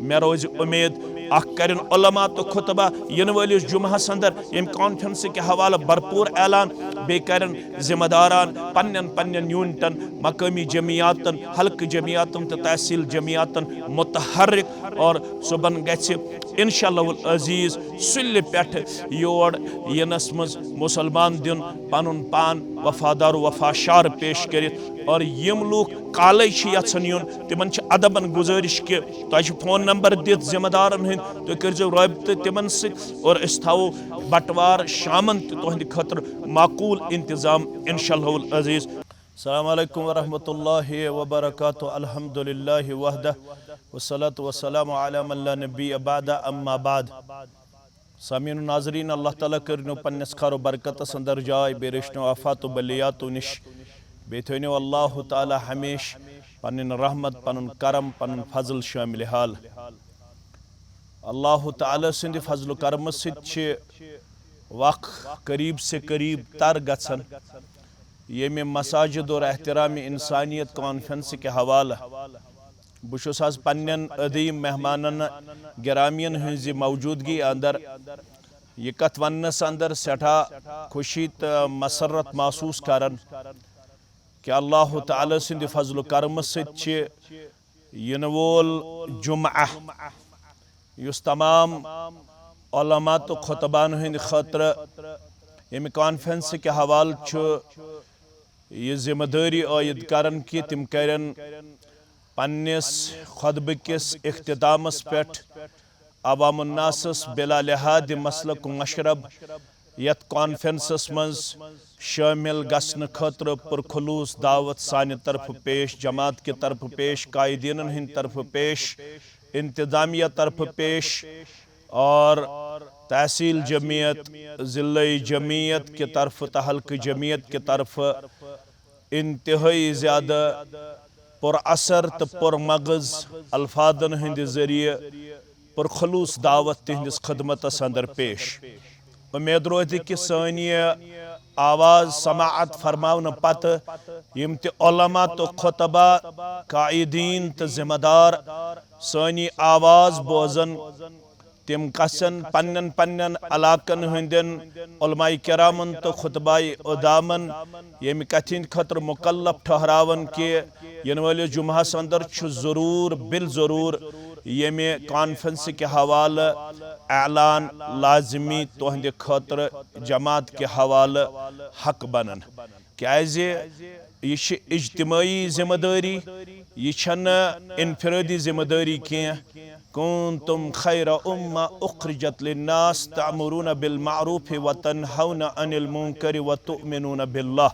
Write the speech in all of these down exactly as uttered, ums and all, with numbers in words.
مےٚ روزِ اُمید، اکھ کرن علماء تہٕ خطبہ ینہٕ وٲلِس جمعہس اندر ییٚمہِ کانفرنسہٕ کہِ حوالہٕ بھرپوٗر اعلان، بیٚیہِ کرن ذمہ داران پننٮ۪ن پننٮ۪ن یونٹن، مقٲمی جمعیاتن، حلقہٕ جمعیاتن تہٕ تحصیل جمعیاتن متحرک، اور صبحن گژھِ انشاء اللہ العزیز سُلہِ پٮ۪ٹھ یور یِنس منٛز مسلمان دیُن پنُن پان وفادار و وفا شعار پیش کٔرِتھ۔ اور یِم لوٗکھ کالے چھِ یژھان یُن، تِمن چھِ ادبن گزٲرِش کہِ تۄہہِ چھُ فون نمبر دِتھ ذمہ دارن ہٕنٛدۍ، تُہۍ کٔرۍزیو رٲبطہٕ تِمن سۭتۍ، اور أسۍ تھاوو بٹوار شامن تہِ تُہنٛدِ خٲطرٕ معقول انتظام انشاء اللہ العزیز۔ السلام علیکم ورحمۃ اللہ وبرکاتہ۔ الحمدللہ وحدہ، والصلاة والسلام علی من لا نبی بعدہ، اما بعد۔ سامعین و ناظرین، اللہ تعالیٰ کٔرنو پننِس خیر و برکتس اندر جاے، بیٚیہِ رٔچھنو آفات و بلیاتو نِش، بیٚیہِ تھٲینو اللہ تعالیٰ ہمیشہٕ پنٕنۍ رحمت، پنُن کرم، پنُن فضل شٲمِل حال۔ اللہ تعالیٰ سٕنٛدِ فضل و کرمہٕ سۭتۍ چھِ وق قریب سے قریب تر گژھان، ییٚمہِ مساجد اور احترام انسانیت کانفرنس کہِ حوالہٕ بہٕ چھُس آز پننٮ۪ن عظیٖم مہمانن گرامین ہٕنٛزِ موجودگی اندر یہِ کتھ وننس اندر سٮ۪ٹھاہ خوشی تہٕ مسرت محسوس کران کہِ اللہ تعالیٰ سٕنٛدِ فضل و کرمہٕ سۭتۍ چھِ یِنہٕ وول جمعہ، یُس تمام علماء تہٕ خطبان ہٕنٛدِ خٲطرٕ ییٚمہِ کانفرنس کہِ حوالہٕ چھُ یہِ ذمہ دٲری عٲید کران کہِ تِم کرن پننِس خطبہٕ کِس اختتامس پٮ۪ٹھ عوام الناسس بلا لحاظ مسلک و مشرب یتھ کانفرنسس منٛز شٲمِل گژھنہٕ خٲطرٕ پُرخلوص دعوت سانہِ طرفہٕ پیش، جماعت کہِ طرفہٕ پیش، قائدینن ہٕنٛدِ طرفہٕ پیش، انتظامیہ طرفہٕ پیش، اور تحصیل جمعیت، ضلعی جمعیت کہِ طرفہٕ تہٕ حلقہٕ جمعیت کہِ طرفہٕ انتہٲئی زیادٕ پر اثر تہٕ پر مغز الفاظن ہٕنٛدِ ذٔریعہٕ پرخلوص دعوت تِہنٛدِس خدمتس اندر پیش۔ اُمید روزِ کہِ سٲنۍ یہِ آواز سماعت فرماونہٕ پتہٕ یِم تہِ علماء تہٕ خطبہ، قائدین تہٕ ذمہ دار سٲنۍ یہِ آواز بوزن، تِم گژھن پننٮ۪ن پننٮ۪ن علاقن ہٕنٛدٮ۪ن علماء کرامن تہٕ خطباء عظامن ییٚمہِ کتھِ ہٕنٛدِ خٲطرٕ مکلف ٹھہراون کہِ یِنہٕ وٲلِس جمعہس اندر چھُ ضروٗر بالضروٗر ییٚمہِ کانفرنس کہِ حوالہٕ اعلان لازمی تُہنٛدِ خٲطرٕ جماعت کہِ حوالہٕ حق بنان، کیازِ یہِ چھِ اجتمٲعی ذمہ دٲری، یہِ چھنہٕ انفرٲدی ذمہ دٲری کینٛہہ۔ کنتم خیر امہ اخرجت للناس تأمرون بالمعروف وتنہون عن المنکر وتؤمنون باللہ۔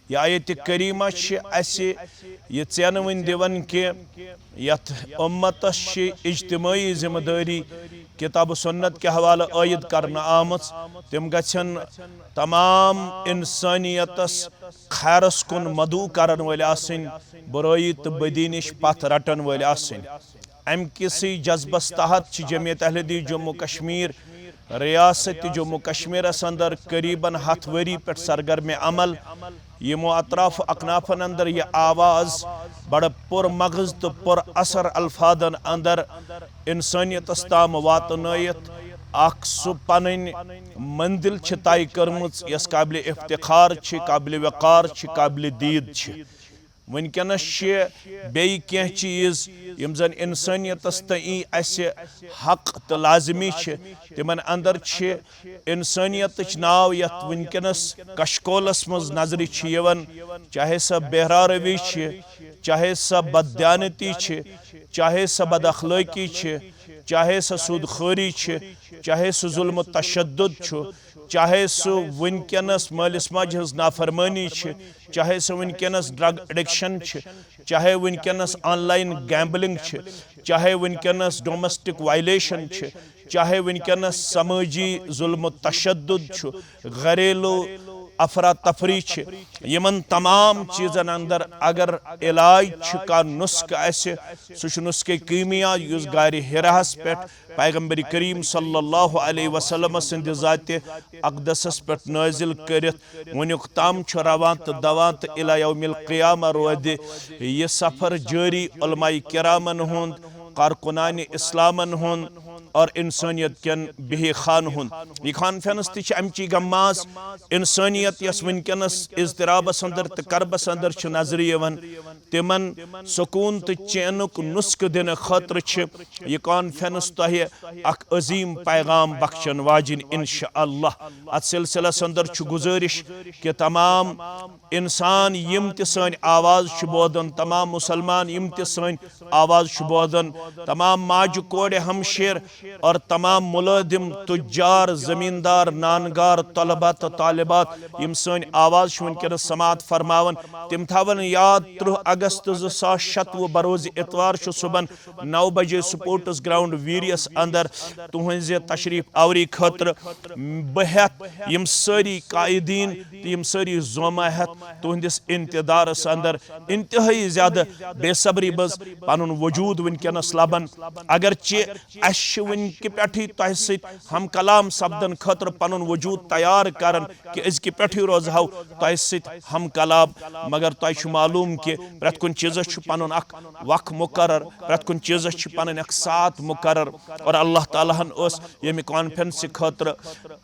یہ آیت کریمہ چھِ اسہِ یہِ ژینوٕنۍ دِوان کہِ یتھ امتس چھِ اجتمٲعی ذمہ دٲری کتاب و سنت کہِ حوالہٕ عٲید کرنہٕ آمٕژ۔ تِم گژھن تمام انسانیتس خیرس کُن مدعو کرن وٲلۍ آسٕنۍ، برٲیی تہٕ بدی نِش پتھ رٹن وٲلۍ آسٕنۍ۔ امہِ کِسٕے جذبس تحت چھِ جمعیت اہل حدیث جموں کشمیر ریاست جموں کشمیرس اندر قریباً ہتھ ؤری پٮ۪ٹھ سرگرم عمل۔ یِمو اطراف و اکنافن اندر یہِ آواز بڑٕ پر مغز تہٕ پر اثر الفاظن اندر انسانیتس تام واتنٲیِتھ اکھ سُہ پنٕنۍ منزل چھِ طے کٔرمٕژ، یۄس قابل افتخار چھِ، قابل وقار چھِ، قابل دید چھِ۔ وٕنکیٚنس چھِ بیٚیہِ کینٛہہ چیٖز یِم زن انسٲنیتس تہٕ ای اسہِ حق تہٕ لازمی چھِ، تِمن اندر چھِ انسٲنیتٕچ ناو یتھ وٕنکیٚنس کشکولس منٛز نظرِ چھِ یِوان، چاہے سۄ بہرا روی چھِ، چاہے سۄ بددیانتی چھِ، چاہے سۄ بد اخلٲقی چھِ، چاہے سۄ سود خوری چھِ، چاہے سُہ ظلم و تشدد چھُ، چاہے سُہ وٕنکیٚنس مٲلِس ماجہِ ہٕنٛز نافرمٲنی چھِ، چاہے سُہ وٕنکیٚنس ڈرگ ایڈکشن چھِ، چاہے وٕنکیٚنس آن لائن گیمبلنگ چھِ، چاہے وٕنکیٚنس ڈومیسٹک وائلیشن چھِ، چاہے وٕنکیٚنس سمٲجی ظلم و تشدد چھُ، گھریلو افراتفری چھِ، یِمن تمام چیٖزن اندر اگر علاج چھُ، کانٛہہ نسخہٕ آسہِ، سُہ چھُ نسخے کیمیا یُس غارِ حراہس پٮ۪ٹھ پیغمبر کریم صلی اللہ علیہ وسلم سٕنٛدِ ذاتِ اقدسس پٮ۪ٹھ نٲزِل کٔرِتھ وُنیُک تام چھُ روان تہٕ دوان تہٕ الی یوم القیامہ روزِ یہِ سفر جٲری علماء کرامن ہُنٛد، کارکنان اسلامن ہُنٛد اور انسانیت کٮ۪ن بہی خان ہُنٛد۔ یہِ کانفرنس تہِ چھِ امچی گماز، انسانیت یۄس وٕنکیٚنس اضطرابس اندر تہٕ کربس اندر چھِ نظرِ یِوان، تِمن سکوٗن تہٕ چینُک نسخہٕ دِنہٕ خٲطرٕ چھِ یہِ کانفرنس تۄہہِ اکھ عظیم پیغام بخشن واجِنۍ انشاءاللہ۔ اتھ سلسلس اندر چھُ گزٲرش کہ تمام انسان یِم تہِ سٲنۍ آواز چھِ بوزان، تمام مسلمان یِم تہِ سٲنۍ آواز چھِ بوزان، تمام ماجہِ کورِ ہمشیر اور تمام ملٲزم، تجار، زمیندار، نانگار، طلبہ تہٕ طالبات یِم سٲنۍ آواز چھِ وٕنکیٚنس سماعت فرماوان، تِم تھاون یاد، ترٕہ اگست زٕ ساس شتوُہ بروز اتوار چھُ صبحن نو بجے سپورٹس گراؤنڈ ویریس اندر تُہنزِ تشریف آوری خٲطرٕ بہٕ ہٮ۪تھ یِم سٲری قائدین تہٕ یِم سٲری زومہ ہٮ۪تھ تُہندِس انتظارس اندر انتہٲئی زیادٕ بے صبری منٛز پنُن وجود وٕنکیٚنس لبان۔ اگرچہ اسہِ چھِ وٕنکہِ پٮ۪ٹھٕے تۄہہِ سۭتۍ ہم کلام سپدن خٲطرٕ پنُن وجود تیار کران کہ أزکہِ پٮ۪ٹھٕے روزہو تۄہہِ سۭتۍ ہم کلام، مگر تۄہہِ چھُ معلوم کہ پرٛٮ۪تھ کُنہِ چیٖزس چھُ پنُن اکھ وق مقرر، پرٛٮ۪تھ کُنہِ چیٖزس چھِ پنٕنۍ اکھ ساعت مقرر۔ اور اللہ تعالیٰ ہن اوس ییٚمہِ کانفرنسہِ خٲطرٕ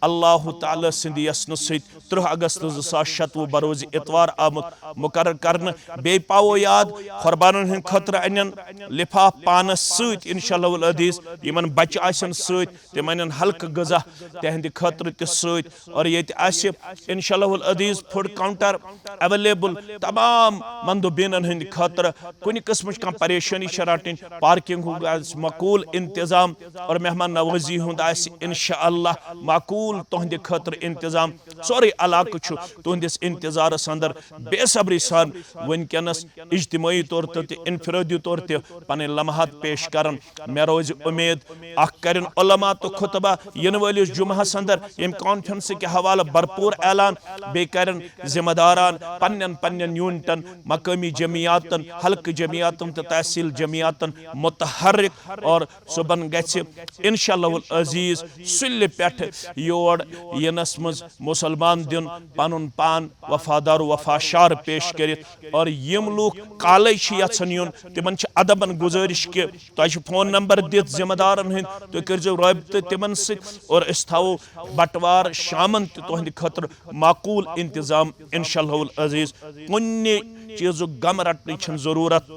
اللہ تعالیٰ سٕنٛدِ یژھنہٕ سۭتۍ ترٕہ اگست زٕ ساس شتوُہ بروز اتوار آمُت مقرر کرنہٕ۔ بیٚیہِ پاوو یاد، قربانن ہٕنٛدِ خٲطرٕ انن لفاف پانس سۭتۍ انشاءاللہ العزیز، یِمن بچہِ آسن سۭتۍ تِم انن ہلکہٕ غذا تہنٛدِ خٲطرٕ تہِ سۭتۍ۔ اور ییٚتہِ آسہِ انشاءاللہ العزیز فوڈ کاؤنٹر اویلیبل تمام مندوبینن ہٕنٛدِ خٲطرٕ۔ کُنہِ قٕسمٕچ کانٛہہ پریشٲنی چھےٚ رٹٕنۍ، پارکنگ ہُنٛد آسہِ معقول انتظام اور مہمان نوازی ہُنٛد آسہِ انشاءاللہ معقول تُہنٛدِ خٲطرٕ انتظام۔ سورُے علاقہٕ چھُ تُہنٛدِس انتظارس اندر بے صبری سان وٕنکیٚنس اجتماعی طور تہٕ تہِ انفرٲدی طور تہِ پنٕنۍ لمحات پیش کران۔ مےٚ روزِ اُمید، اکھ کرن علماء تہٕ خطبہ ینہٕ وٲلِس جمعہس اندر ییٚمہِ کانفرنسہٕ کہِ حوالہٕ بھرپور اعلان، بیٚیہِ کرن ذمہ داران پننٮ۪ن پننٮ۪ن یونٹن، مقٲمی جمعیاتن، حلقہٕ جمعیاتن تہٕ تحصیل جمعیاتن متحرک۔ اور صبحن گژھِ انشاءاللہ العزیز سُلہِ پٮ۪ٹھ یور یِنس منٛز مسلمان دیُن پنُن پان وفادار و وفاشار پیش کٔرِتھ۔ اور یِم لوٗکھ کالے چھِ یژھان یُن، تِمن چھِ ادبن گزٲرش کہِ تۄہہِ چھُ فون نمبر دِتھ ذمہ دارن ہٕنٛدۍ، تُہۍ کٔرزیو رٲبطہٕ تِمن سۭتۍ اور أسۍ تھاوو بٹوار شامن تہِ تُہنٛدِ خٲطرٕ معقول انتظام۔ انشاءاللہ العزیز کُنہِ چیٖزُک غم رٹنٕچ چھنہٕ ضروٗرت۔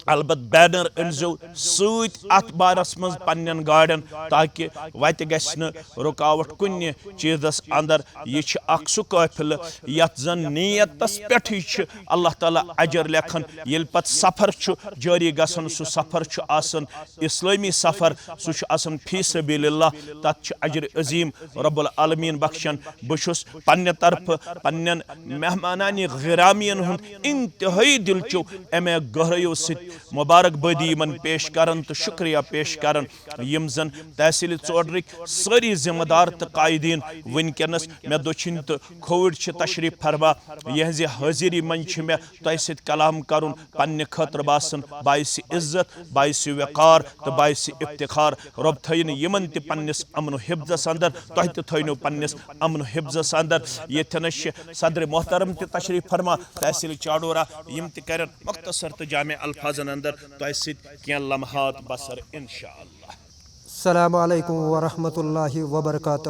البتہ بینر أنزیو سۭتۍ اتھ بارس منٛز پننٮ۪ن گاڑٮ۪ن، تاکہ وتہِ گژھِ نہٕ رکاوٹ کُنہِ چیٖزس اندر۔ یہِ چھُ اکھ سُہ قٲفلہٕ یتھ زن نیتس پٮ۪ٹھٕے چھِ اللہ تعالیٰ اجر لیکھان۔ ییٚلہِ پتہٕ سفر چھُ جٲری گژھان، سُہ سفر چھُ آسان اسلٲمی سفر، سُہ چھُ آسان فی سبیل اللہ، تتھ چھُ اجر عظیم رب العالمین بخشان۔ بہٕ چھُس پننہِ طرفہٕ پننٮ۪ن مہمانان گرامین ہُنٛد انتہٲئی دلچو امہِ گہرٲیو سۭتۍ مبارک بٲدی یِمن پیش کران تہٕ شکریہ پیش کران، یِم زن تحصیل ژوڈرٕکۍ سٲری ذمہ دار تہٕ قائدین وٕنکیٚنس مےٚ دٔچھِنۍ تہٕ کھووٕرۍ چھِ تشریف فرما۔ یِہنٛزِ حٲضری منٛز چھِ مےٚ تۄہہِ سۭتۍ کلام کرُن پننہِ خٲطرٕ باسان باعث عزت، باعث وقار تہٕ باعث افتخار۔ رۄب تھٲیِن یِمن تہِ پننِس امن و حفظس اندر، تۄہہِ تہِ تھٲینو پننِس امن و حفظس اندر۔ ییٚتھٮ۪نس چھِ صدر محترم تہِ تشریف فرما، تحصیل چاڈورہ، یِم تہِ کرن مختصر تہٕ جامع الفاظن اندر تۄہہِ سۭتۍ کینٛہہ لمحات بسر انشاءاللہ۔ السلام علیکم ورحمۃ اللہ وبرکاتہ۔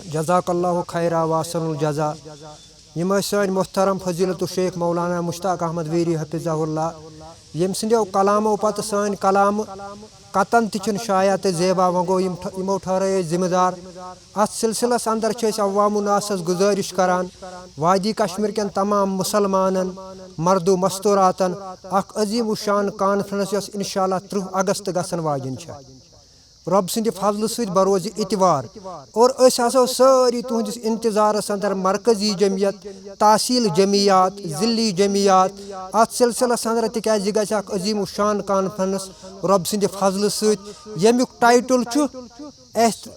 جزاک اللہ خیرا واحسن الجزا۔ یِم ٲسۍ سٲنۍ محترم فضیلت الشیخ مولانا مشتاق احمد ویری حفظہ اللہ، ییٚمہِ سٕنٛدیو کلامو پتہٕ سٲنۍ کلامہٕ قطعاً تہِ چھِنہٕ شایع تہٕ زیبا۔ وۄنۍ گوٚو یِم ٹھ-، یِمو ٹھہرٲے أسۍ ذمہٕ دار۔ اتھ سلسلس اندر چھِ أسۍ عوام الناسس گزٲرش کران، وادی کشمیر کٮ۪ن تمام مسلمانن، مردو مستوراتن اکھ عظیم الشان کانفرنس، یۄس انشاءاللہ ترٕہ اگست گژھن واجِنۍ چھےٚ۔ رۄب سٕنٛدِ فضلہٕ سۭتۍ بروزِ اتوار۔ اور أسۍ آسو سٲری تُہنٛدِس انتظارس اندر، مرکزی جمعیت، تحصیل جمعیات، ضلعی جمعیات، اتھ سلسلس اندر، تِکیازِ یہِ گژھِ اکھ عظیم الشان کانفرنس۔ رۄب سٕنٛدِ فضلہٕ سۭتۍ، ییٚمیُک ٹائٹل چھُ احت-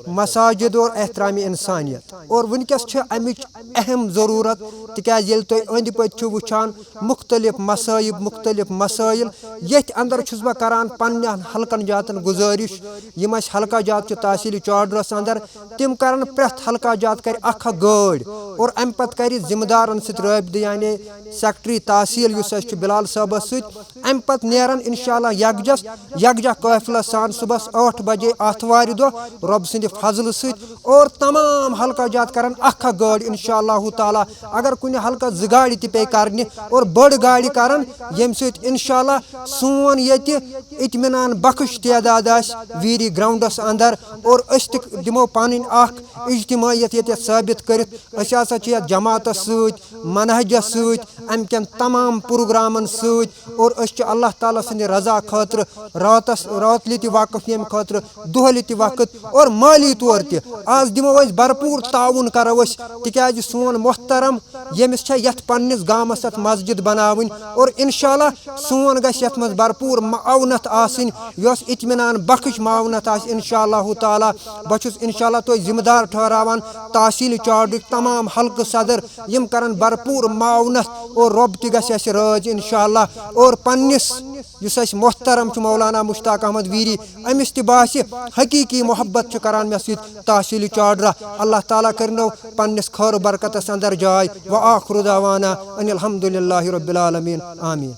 مساجد اور احترام انسانیت۔ اور وٕنکیٚس چھِ امِچ اہم ضروٗرت، تِکیازِ ییٚلہِ تُہۍ أنٛدۍ پٔکۍ چھِو وٕچھان، مُختٔلِف مصٲیب، مُختٔلِف مسٲیل، ییٚتھۍ اندر چھُس بہٕ کران پننٮ۪ن حلقن جاتن گُزٲرِش، یِم اَسہِ حلقہ جات چھِ تحصیٖل چاڈرس اندر، تِم کرن پرٛٮ۪تھ حلقہ جات کرِ اکھ اکھ گٲڑۍ۔ اور امہِ پتہٕ کرِ ذمہٕ دارن سۭتۍ رٲبطہٕ، یعنی سیکرٹری تحصیٖل یُس اَسہِ چھُ بلال صٲبس سۭتۍ، امہِ پتہٕ نیرن انشاءاللہ یکجس، یکجا قٲفلس سان صبحس ٲٹھ بجے آتھوارِ دۄہ رۄب سٕنٛدِ فضلہٕ سۭتۍ۔ اور تمام حلقہ جات کرن اکھ اکھ گٲڑۍ انشاءاللہ تعالیٰ۔ اگر کُنہِ حلقس زٕ گاڑِ تہِ پیٚیہِ کرنہِ اور بٔڑ گاڑِ کرن، ییٚمہِ سۭتۍ انشاءاللہ سون ییٚتہِ اطمینان بخش تعداد آسہِ ویری گراؤنڈس اندر، اور أسۍ تہِ دِمو پنٕنۍ اکھ اجتماعیت ییٚتہِ ثٲبت کٔرِتھ۔ أسۍ ہسا چھِ یتھ جماعتس سۭتۍ، منہجس سۭتۍ، امہِ کٮ۪ن تمام پروگرامن سۭتۍ، اور أسۍ چھِ اللہ تعالیٰ سٕنٛدِ رضا خٲطرٕ راتس، راتلہِ تہِ وقف ییٚمہِ خٲطرٕ، دۄہلہِ تہِ وقت اور مٲلی طور تہِ۔ آز دِمو أسۍ بھرپوٗر تعاوُن کرو أسۍ، تِکیازِ سون محترم ییٚمِس چھےٚ یتھ پننِس گامس یتھ مسجد بناوٕنۍ، اور انشاءاللہ سون گژھِ یتھ منٛز بھرپوٗر معاونت آسٕنۍ، یۄس اطمینان بخش معاونت آسہِ انشاءاللہ تعالیٰ۔ بہٕ چھُس انشاءاللہ تُہۍ ذمہٕ دار ٹھہراوان تحصیٖل چاڈرٕکۍ تمام حلقہٕ صدر، یِم کرن بھرپوٗر معاونت اور رۄب تہِ گژھِ اَسہِ رٲضۍ انشاءاللہ۔ اور پننِس یُس اَسہِ محترم چھُ مولانا مشتاق احمد ویری، أمِس تہِ باسہِ حقیٖقی محبت چھُ کران مےٚ سۭتۍ تحصیٖل چاڈرا۔ اللہ تعالیٰ کٔرِنو پننِس خٲر و برکتس اندر جاے۔ وآخر دعوانا ان الحمد للہ رب العالمین۔ آمین۔